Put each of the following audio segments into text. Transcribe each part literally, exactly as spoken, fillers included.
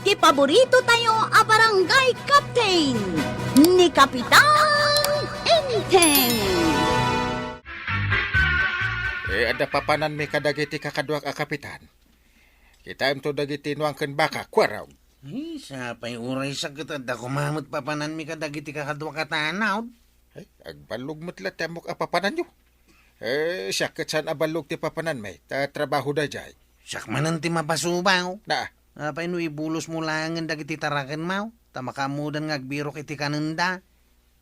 Ti paborito tayo a barangay captain, ni Kapitan Enteng. Eh, adda papananmi kadagiti kakaduak a kapitan. Kitaemto dagiti nuang ken baka, kuarog. Ay, sapay uray sa ket adda koma met papananmi kadagiti kakaduak a tanod. Ay, agballog met la ti ammok a papananyo. Eh, siak ket saan a ballog ti papananmi, ta trabaho daydiay. Siak manen ti mapasubaw. Na, Apay no ibulosmo laengen dagiti tarakenmaw, ta makaammodan nga agbirok iti kanenda.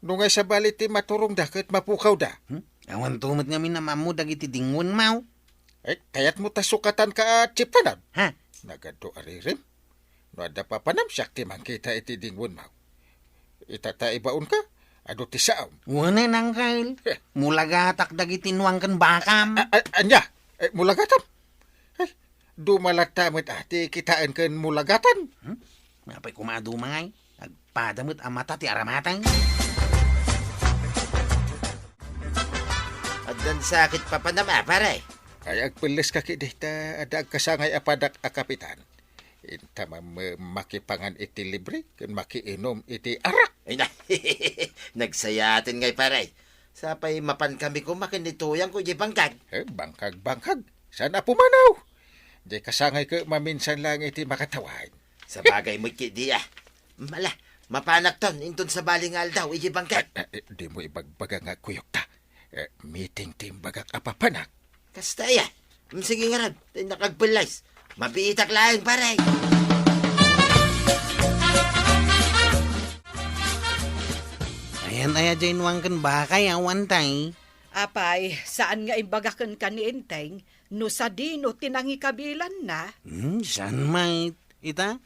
No ngay sabali ti maturongda ket mapukawda. Hmm? Awanto met ngamin a maammo dagiti dingwenmaw. Eh, kayatmo ta sukatanka a chiptanan? Ha? Nagadu a ririm? No adda papanam, siak ti mangkita iti dingwenmaw. Ita ta ibaonka, adu ti saom. Wen, Uncle. Eh. Mulagatak dagiti nuang ken bakam. A- a- ania? Eh, mulagatam? Ay, dumalatta met a ti kitaen ken mulagatan. Hmm? Apay koma a dumangay. Agpada met a mata ti aramatang. Addan sakit papanam a, pare. Ay, agpelles ka kidi ta adda agkasangay a padak a kapitan. Inta man makipangan iti libre ken makiinum iti arak. Ay na, nagsayaten ngay, pare. Sapay mapan kami koma ken ni Tuyang ko idiay bangkag. Eh, bangkag-bangkag. Saan a pumanaw? Diay kasangay ket maminsan lang iti makatawaen. Sabagay met ketdi a. Mala, mapanakton inton sabali nga aldaw idiay bangkag. Eh, eh, dimo ibagbaga nga kuyokta. Eh, meeting ti imbagak a papanak. Kasta aya. Mm, sige ngarud, ta innak agpelles. Mabiitak laeng, pare. Ayan aya jay nuang ken bakay, awan tay. Apay, saan nga imbagak kenka ni Enteng no sadino ti nangikabilanna? Hmm, saan met? Ita,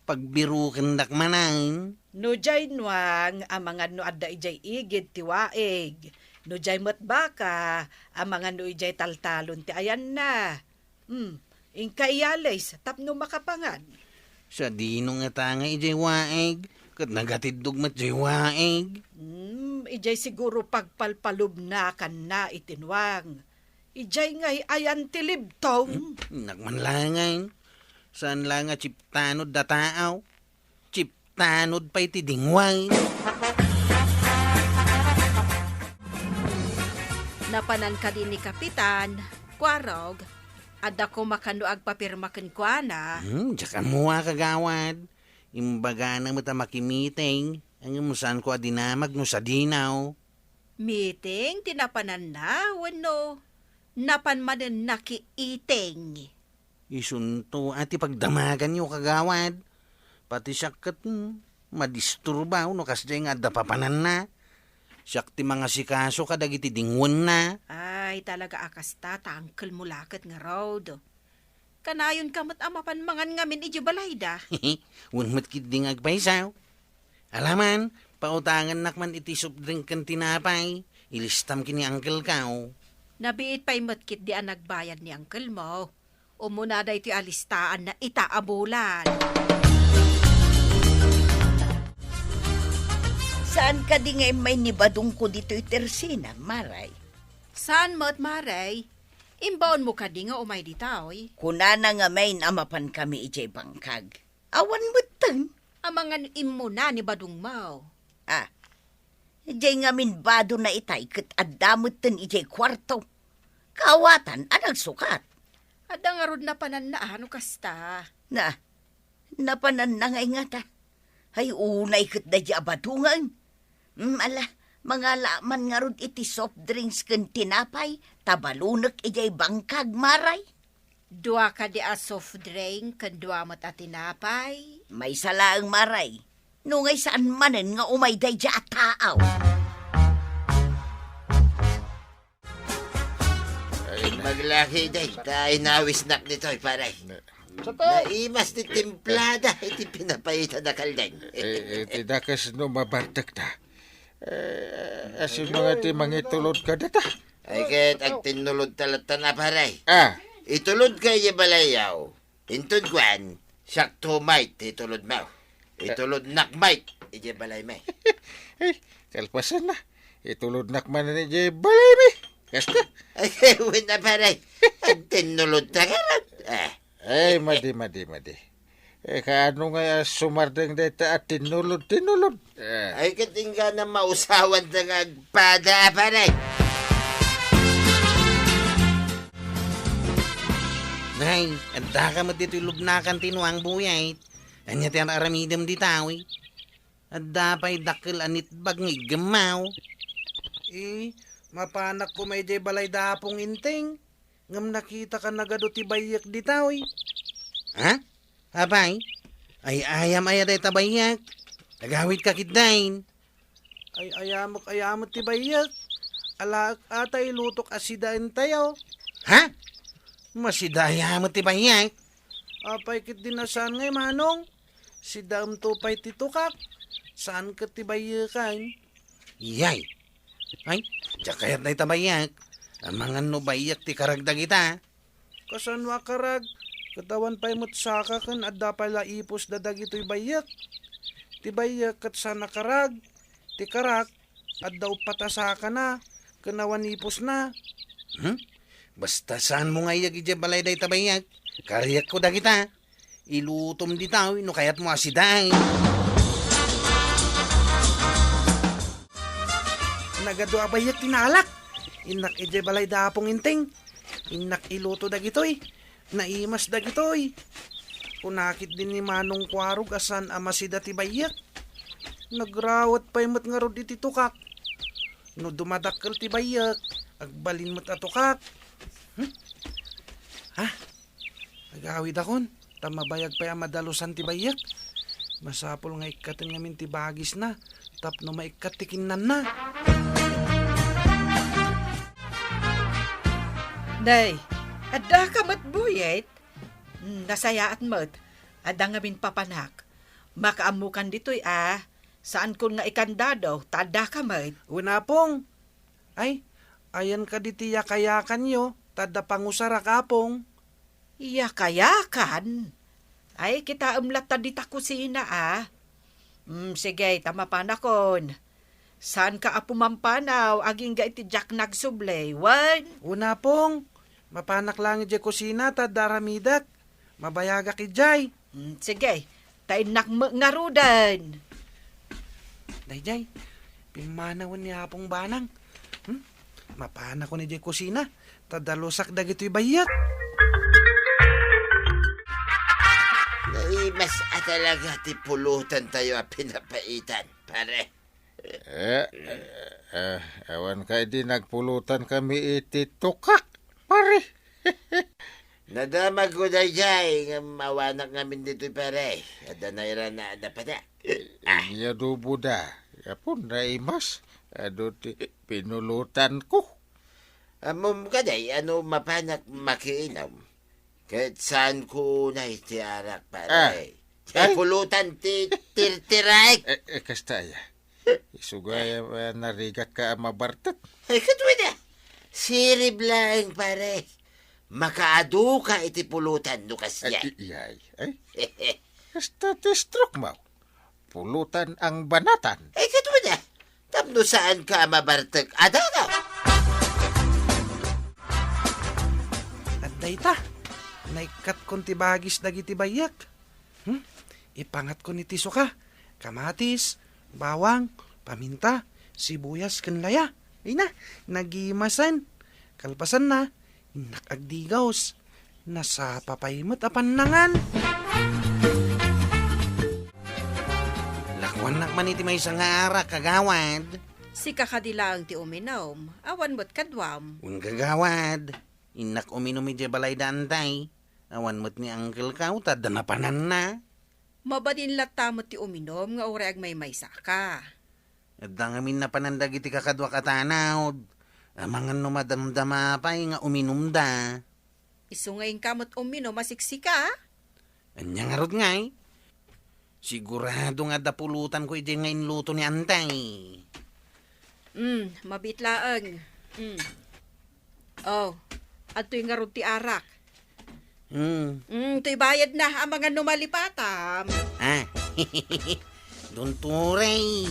pagbirukendak manen. No jay nuang, amangan no adda idiay igid ti waig. No jay met baka, amangan no idiay taltalon ti ayanna. Hmm, inka iyalis tapno makapangan. Sadino ngata nga idiay waig? Ket nagatiddog met jay waig. Hmm, idiay siguro pagpalpalubnakanna iti nuang. Idiay ngay ayan ti libtong. Hmm, innak man laeng. Saan la nga chiptanod da taaw. Chiptanod pay ti dingway. Napanan kadi ni Kapitan, kuarog, adda koma kano agpapirma kenkuana? Hmm, diak ammo a, kagawad. Imbagana met a makimiting, ngem saanko a dinamag no sadino. Meeting ti napananna wenno napan manen nakiiting? Isunto a ti pagdamaganyo, kagawad. Pati siak ket, hmm, madisturbaw no kasdiay nga adda papananna. Siak ti mangasikaso kadagiti dingwenna. Ay, talaga a kasta ta angkelmo la ket ngarud. Kanayonka met a mapan mangan ngamin idiay balayda. Wen met ketdi nga agpayso. Alaman, pautangennak man iti soft drink ken tinapay. Ilistam ken ni uncle-ko. Nabiit pay met ketdi a nagbayad ni uncle-mo. Umuna daytoy a listaanna ita a bulan. Saan kadi nga immay ni Badongko ditoy Tersina, Maray? Saan met, Maray? Imbaonmo kadi nga umay ditoy? Kunana ngamin a mapan kami idiay bangkag. Awan metten. Amangan immuna ni Badongmo. Ah, idiay ngamin badona itay ket adda metten idiay kuarto. Kaawatan a nagsukat. Adda ngarud napananna a no kasta. Na, napananna ngay ngata. Ay, unay ket daydi a badongen. Mm, ala, mangala man ngarud iti soft drinks ken tinapay, ta balonek idiay bangkag, Maray. Dua kadi a soft drink ken dua met a tinapay? Maysa laeng, Maray. No ngay saan manen nga umay daydi a taaw. Ay, na. Maglaki day, ta inawisnak ditoy, pare. Na. Naimas ti timplada iti pinapaita da kalden. Eh, eh, ti dakes no mabartek ta. Eh, asino nga ti mangitulod kadata? Ay, ket agtinnulod ta latta na, pare. Ah. Itulod ka idiay balayyo. Inton kuan, siak to met ti itulodmo. Itulodnak met idiay balaymi. Ay, kalpasanna. Itulodnak manen idiay balaymi. Kasta. Ay, wen a, pare. Agtinnulod ta ngarud. Ah. Ay, madi, madi, madi. Eh, kaano nga sumardeng dayta a tinulod-tinulod? Eh. Ay, ket inggana mausawan ta nga agpada, pare. Nay, adda ka met ditoy lubnakan ti nuang buyay. Ania ti ar-aramidem dita, uy? Adda pay dakkel a nitbag nga iggemmaw. Eh, mapanak koma idiay balay da Apong Inting. Ngem nakitaka nagadu ti bayyek ditoy. Ha? Apay? Ay-ayam aya dayta bayyek? Agawidka ketdin. Ay-ayamek aya met ti bayyek. Alaek a ta ilutok a sidaentayo. Ha? Masida aya met ti bayyek? Apay ketdin a saan ngay, Manong? Sidaemto pay ti tukak. Saan ket ti bayyeken? Iyay. Ay, diak kayat dayta bayyek. Amangan no bayyek ti karag dagita. Kasano a karag? Ket awan pay met saka ken adda pay la ipusda dagitoy bayyek. Ti bayyek ket saan a karag. Ti karag, adda uppat a sakana ken awan ipusna. Hmm? Basta saanmo nga iyaga idiay balay dayta bayyek. Kariyekko dagita. Ilutom ditoy no kayatmo a sidaen. Nagadu a bayyek ti naalak. Innak idiay balay da Apong Inting. Innak iluto dagitoy. Naimas dagitoy. Kuna ketdin ni Manong Kuarog a saan a masida ti bayyek. Nagrawet pay met ngarud iti tukak. No dumadakkel ti bayyek, agbalin met a tukak. Hmm? Ha? Agawidakon, ta mabayag pay a madalusan ti bayyek. Masapul nga ikkaten ngamin ti bagisna tapno maikkat ti kinnanna. Nay, addaka met buyay? Hmm, nasayaat met. Adda ngamin papanak. Makaammokan ditoy a, saankon nga ikandado, ta addaka met. Wen, Apong. Ay, ayanka ditoy yakayakanyo, ta adda pangusarak, Apong. Yakayakan? Ay, kitaem latta dita kusina a. Hmm, sige, ta mapanakon. Saanka a pumampanaw agingga iti diak nagsubli, wen? Wen, Apong. Mapanak laeng idiay kusina ta adda aramidek. Mabayagak idiay. Hmm, sige, ta innak met ngaruden. Daydiay, pimmanawen ni Apong Banang. Hmm? Mapanakon idiay kusina, ta dalusak dagitoy bayyek. Naimas a talaga ti pulutantayo a pinapaitan, pare. Eh, eh, eh, awan ka idi nagpulutan kami iti tukak, pare. Nadamagko daydiay, ngem awanak ngamin ditoy, pare. Adda nairana a napanak. Ah. Ania dubo da, apon naimas, adu ti pinulutanko. Ammom kadi a no mapanak makiinom, ket saanko unay ti arak, pare. Ah. Ti pulutan ti tirtiraek. Eh, eh, kasta aya. Isu gayam a narigatka a mabartek. Ay, ket wen a. Sirib laeng, pare. Makaaduka iti pulutan no kasdiay. Ay, iyay. Ay, kasta ti stroke mo. Pulutan ang banatan. Ay, ket wen a. Tapno saanka a mabartek a dadaw. Adda ita. Naikkatko ti bagis dagiti bayyek. Hmm? Ipangatkon iti suka, kamatis, bawang, paminta, sibuyas, ken laya. Ay na, nagimasen. Kalpasanna, innak agdigaws. Nasapa pay met a pannangan. Lakuannak man iti maysa nga arak, kagawad. Sika kadi laeng ti uminom, awan met kaduam. Wen, kagawad. Innak uminom idiay balay da Antay. Awan met ni Uncle Kao ta adda napananna. Mabalin latta met ti uminom nga uray agmaymaysaka. Adda ngamin napanan dagiti kakaduak a tanod. Amangan no madamdama pay nga uminumda. Isu nga inka met uminom a siksika? Ania ngarud ngay? Sigurado nga adda pulutanko idiay nga inluto ni Antay. Mm, mabiit laeng. Mm. Oh, adtoy ngarud ti arak. Mm. Mm, toy bayadna, amangan no malipatam. Ah, dunturay.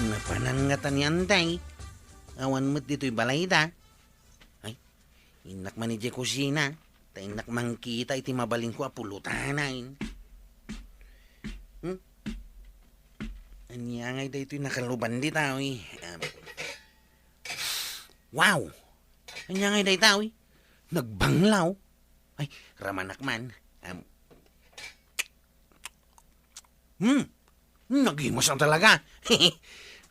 Napanan ngata ni Antay. Awan met ditoy balayda. Ay, innak man idiay kusina. Ta innak mangkita iti mabalinko a pulutanan. Hmm? Ania ngay daytoy nakaluban dita, uy? Um, wow! Ania ngay dayta, uy? Nagbanglaw. Ay, ramanak man. Um, hmm, nagimas na talaga.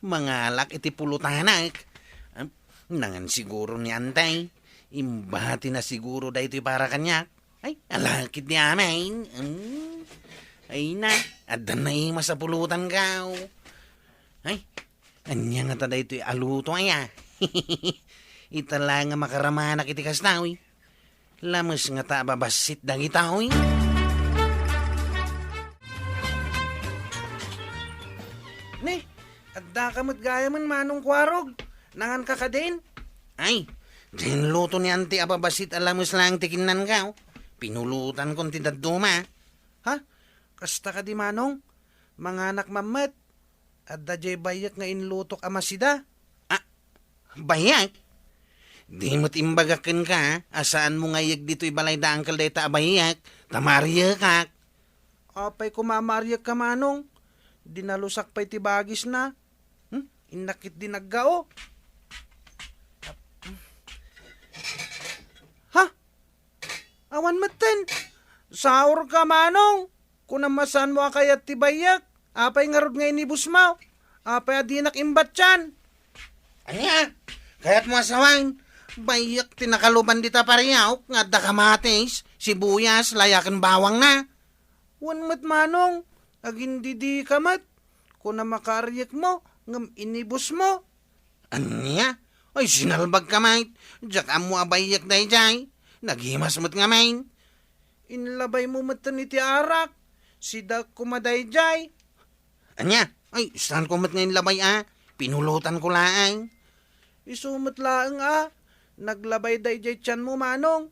Mangalak iti pulutanak. Um, nangan siguro ni Antay. Imbati na siguro daytoy para kaniak. Ay, alakit di amin. Mm. Ay na, adda naimas a pulutan ka. Ay, ania ngata daytoy a luto aya? Ita la nga makaramanak iti kasta, uy. Lames ngata a babassit dagita, uy. Ne, adda ka met gayamen, Manong Kuarog. Nangan ka kadin? Ay, diay inluto ni Anti a babassit a lames laeng ti kinnanka, oh. Pinulutan kon ti dadduma. Ha? Kasta kadi, Manong? Manganak mammet. Adda diay bayyek nga inlutok a masida. Ah, bayyek? Di met imbagak kenka, a saanmo nga ayyeg ditoy balay da Uncle dayta a bayyek, ta maariyekak. Apay koma a maariyekka, Manong? Dinalusak pay ti bagisna. Hmm? Innak ketdi naggao. Ha? Awan metten. Saorka, Manong. Kunam a saanmo a kayat ti bayyek. Apay ngarud nga inibusmo? Apay a dinak imbatian? Ania? Kayatmo a sawen? Bayyek ti nakaluban dita pariawk nga adda kamatis, sibuyas, laya ken bawangna. Wen met, Manong, agindidika met. Kunam a kaariyekmo, ngem inibusmo. Ania? Ay, sinalbagka met. Diak ammo a bayyek daydiay. Nagimas met ngamin. Inlabaymo metten iti arak. Sidak koma daydiay. Ania? Ay, saanko met nga inlabay a. Pinulotanko laeng. Isu met laeng a. Naglabay daydiay tianmo, Manong.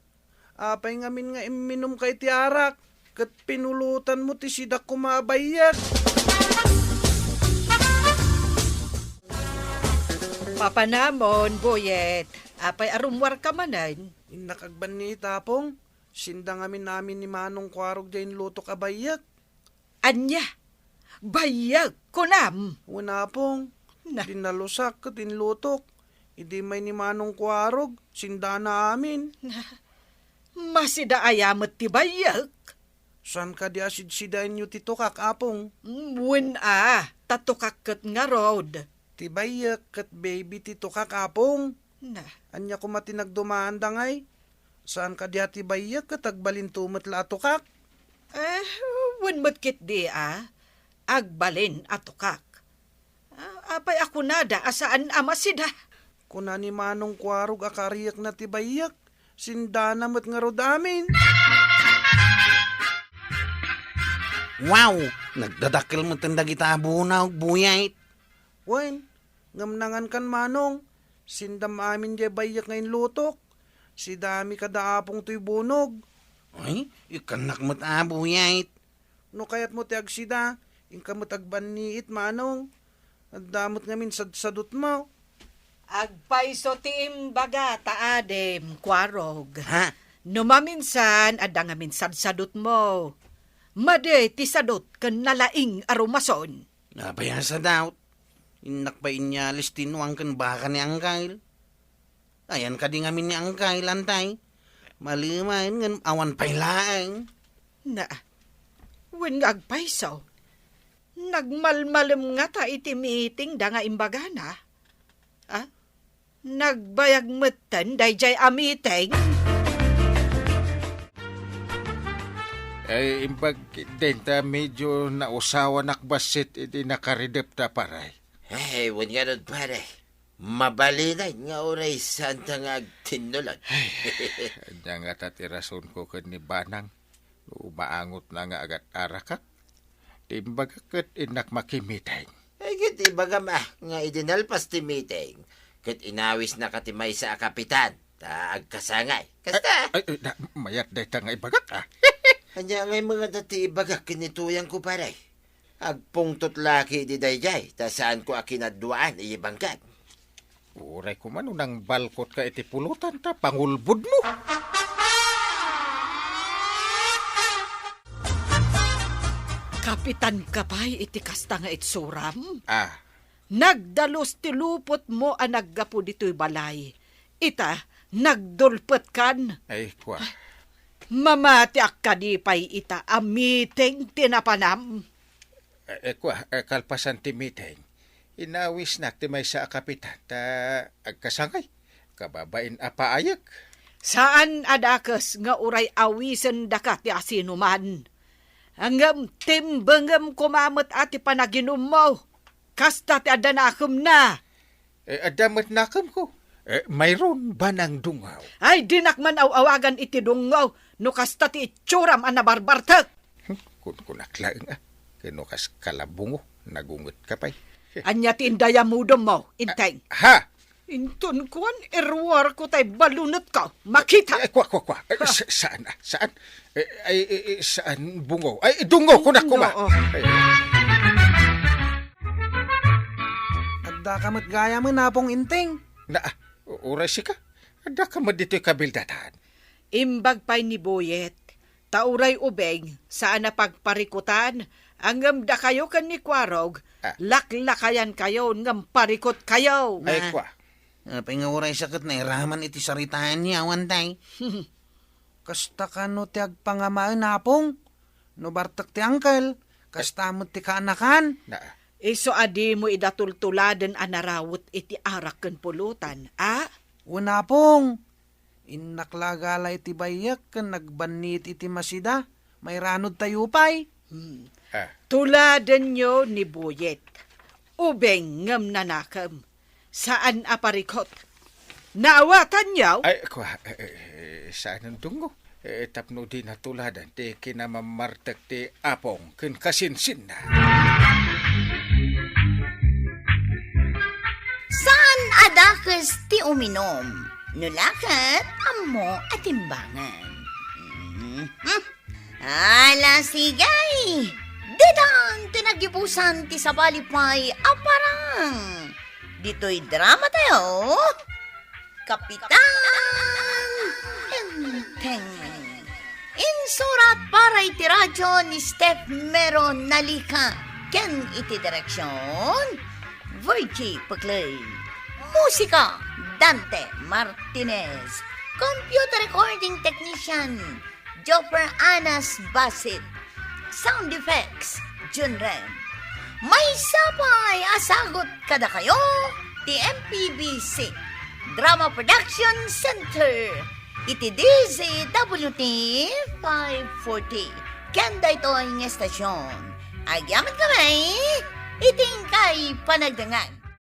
Apay ngamin nga imminumka iti arak, ket pinulotanmo ti sidak koma a bayyek? Papanamon, Boyet. Apay a rummuarka manen? Innak agbanniit, Apong. Sinda ngamin amin ni Manong Kuarog diay inlutok a bayyek. Ania? Bayyek, kunam? Wen, Apong. Na. Dinalusak ket inlutok. Idi may ni Manong Kuarog, sindana amin. Na. Masida aya met ti bayyek? Saan kadi a sidsidaenyo ti tukak, Apong? Mm, wen a, ta tukak ket ngarud. Ti bayyek ket baby ti tukak, Apong. Na. Ania koma ti nagdumaanda ngay? Saan kadi a ti bayyek ket agbalinto met la a tukak? Eh, wen met ketdi a, agbalin a tukak. Ah, apay a kunada a saan a masida? Kuna ni Manong Kuarog a kaariyekna ti bayyek, sindana met ngarud amin. Wow! Nagdadakkel metten dagita a bunog, Boyet. Wen, ngem nangankan, Manong, sindam amin diay bayyek nga inlutok. Sidami kada Apong toy bunog. Ay, ikkannak met a, Boyet. No kayatmo ti agsida, inka met agbanniit, Manong. Adda met ngamin sadsadutmo. Agpayso ti imbaga ta adim, Kuarog. Ha? No maminsan, adda ngamin sadsadutmo. Madi ti sadut ken nalaing a rumason. Apay a sadut? Innak pay inyalis ti nuang ken baka ni Angkel. Ayan kadi ngamin ni Angkel, Antay. Malimen ngem awan pay laeng. Na, wen nga agpayso. Nagmalmalem ngata iti meeting da nga imbagana. Ah? Nagbayag metten daydiay a meeting? Ay, imbag, denta medyo nausawanak bassit iti nakaridep ta, pare. Ay, wen ngarud, pare. Mabalinen nga uray saanta nga agtinnulod. Ay, ania ngata ti rasonko ken ni Banang no maangotna nga agat-arakak? Ti imbagak ket innak makimeeting. Ay, ket ibagam a, nga idi nalpas ti meeting, ket inawisnaka ti maysa a kapitan, ta agkasangay. Kasta? Ay, ay, na, mayat dayta nga ibagak, a. Ania ngay met ngata ti ibagak ken ni tuyangko, pare? Agpungtot la ketdi daydiay, ta saanko a kinaduaan iti bangkag. Uray koma no nangbalkotka iti pulutan ta pangulbodmo. Kapitanka pay iti kasta nga itsuram? Ah. Nagdalus ti lupotmo a naggapu ditoy balay. Ita, nagdulpetkan. Ay, kua. Mamatiak kadi pay ita a meeting ti napanam? Eh, eh, kua, eh, kalpasan ti meeting, inawisnak ti maysa a kapitan ta agkasangay, kababain a paayek. Saan a dakes nga uray awisendaka ti asinoman. Ngem timbengem koma met a ti panaginummo. Kasta ti adda nakemna. Eh, adda met nakemko. Eh, mayroon banang dungaw. Ay, dinak man aw-awagan iti dungaw no kasta ti itsuram a nabarbartek. Hmm, kunkunak laeng, ah. Ken no kas kalabungo, nagungetka pay. Ania ti indayamudemmo, Inteng? Ah, ha? Inton kuan, iruarko tay balunetko. Makita. Eh, kua, kua, kua. Eh, ha? Sa-, saan, ah, saan? Eh, ay, eh, eh, saan, bungaw? Ay, dungaw, kunak koma. Oo. Ay. Addaka met gayamen, Apong Inteng. Na, ah, uray sika. Addaka met ditoy kabildatan. Imbag pay ni Boyet, ta uray ubing, saan a pagparikutan, ngem dakayo ken ni Kuarog, ah, laklakayankayo ngem parikutkayo. Ay, na, kua. Apay nga uray sa ket nairaman iti saritaenyo, awan tay. Kasta kano ti agpangamaen, Apong? No bartek ti angkel, kasta met ti kaanakan. Na. Isu a dimo ida tultuladen a narawet iti arak ken pulutan, a? Wen, Apong. Innak la agala iti bayyek ken nagbanniit iti masida. Mairanudtayo pay. Hmm. Ah. Tuladenyo ni Boyet. Ubing ngem nanakem. Saan a parikut. Naawatanyo? Ay, kua, eh, eh, saan a dungaw? Eh, tapno di natuladan ti kinamammartek ti Apong ken kasinsinna. Saan a dakes ti uminom. No la ket, ammo a timbangan. Mhm. Ala, sige! Ditan ti nagyubusan ti sabali pay a parang. Ditoy drama tayo, Kapitan Enteng. Insurat para iti radyo ni Steph Mero Nalica ken iti direksyon, Virgie Peclay. Musika, Dante Martinez. Computer recording technician, Joffer Anas Basit. Sound effects, Jun Rem. Maysa pay a sagut kadakayo ti M P B C Drama Production Center iti D Z W T five forty. Ken daytoy nga estasyon, agyamankami iti inkay panagdengngeg.